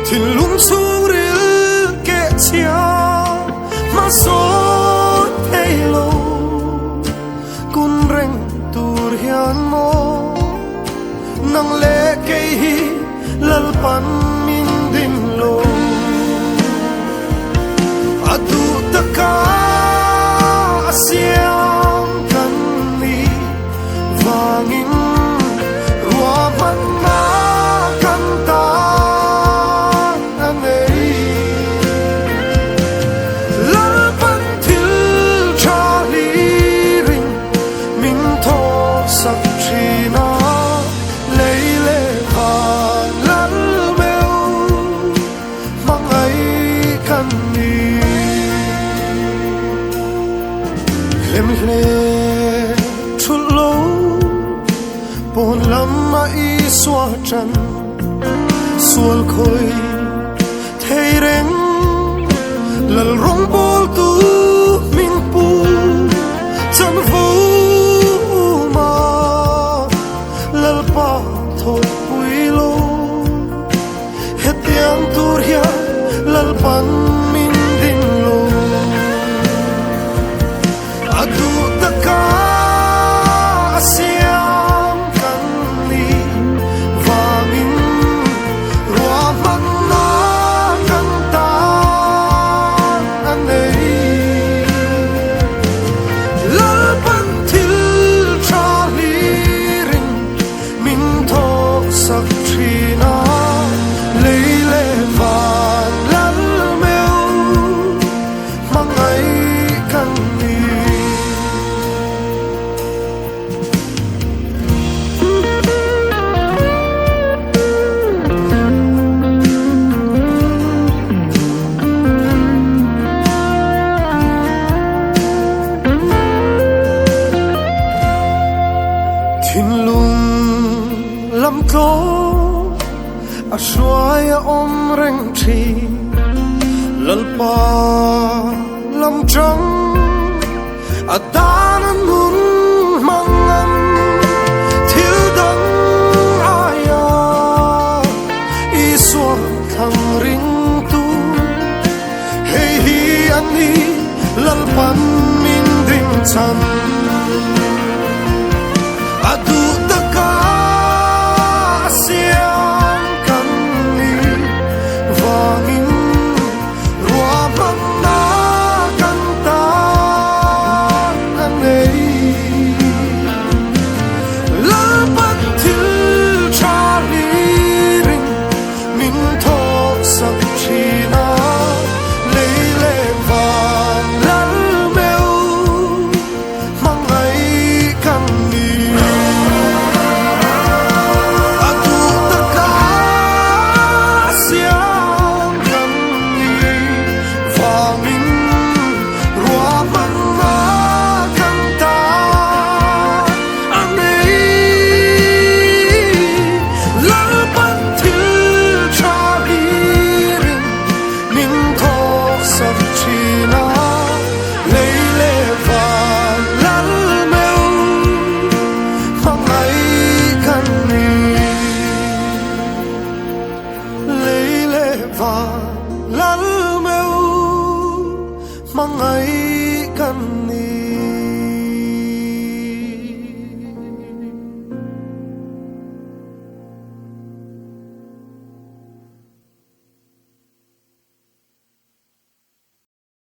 Thinlung chhungril keh chhia hmasawn thei lo kun reng tur hian maw nang leh kei hi Lalpan min din lo. A duh taka a siam kan ni vangin ruahmanna kan tan a nei. Lalpan thil tha hlirin min thawhsak thin a, lei leh van lal meuh hmangaih kan ni. Hlem hle thulh lo pawn lam a Isua chan sual khawi thei reng lal rawngbawltu hming pu chanvo uma Lalpa thawkpui lo. Hetiang tur hian Lalpan min din lo. A duh taka a siam kan ni vangin ruahmanna kan tan a nei. Lalpan thil tha hlirin Min thawk sak thin a, lei leh van lal meuh hmangaih kan ni. Thinlung lam tlawm a hruai a awm reng thin Lalpa lam tang a dan a nun hmang ang thil dang aia Isua thlang ringtu Hei hi a ni Lalpan min ding chan A duh taka a siam kan ni vangin ruahmanna kan tan a nei. Lalpan thil tha hlirin Min thawk sak thin a, lei leh van lal meuh hmangaih kan ni. A duh taka siam kan ni, vangin ruahmanna kan tan a nei. Lalpan thil tha hlirin min thawk sak thin a, lei leh van lal meuh hmangaih kan ni. Lei leh van lal meuh hmangaih kan ni.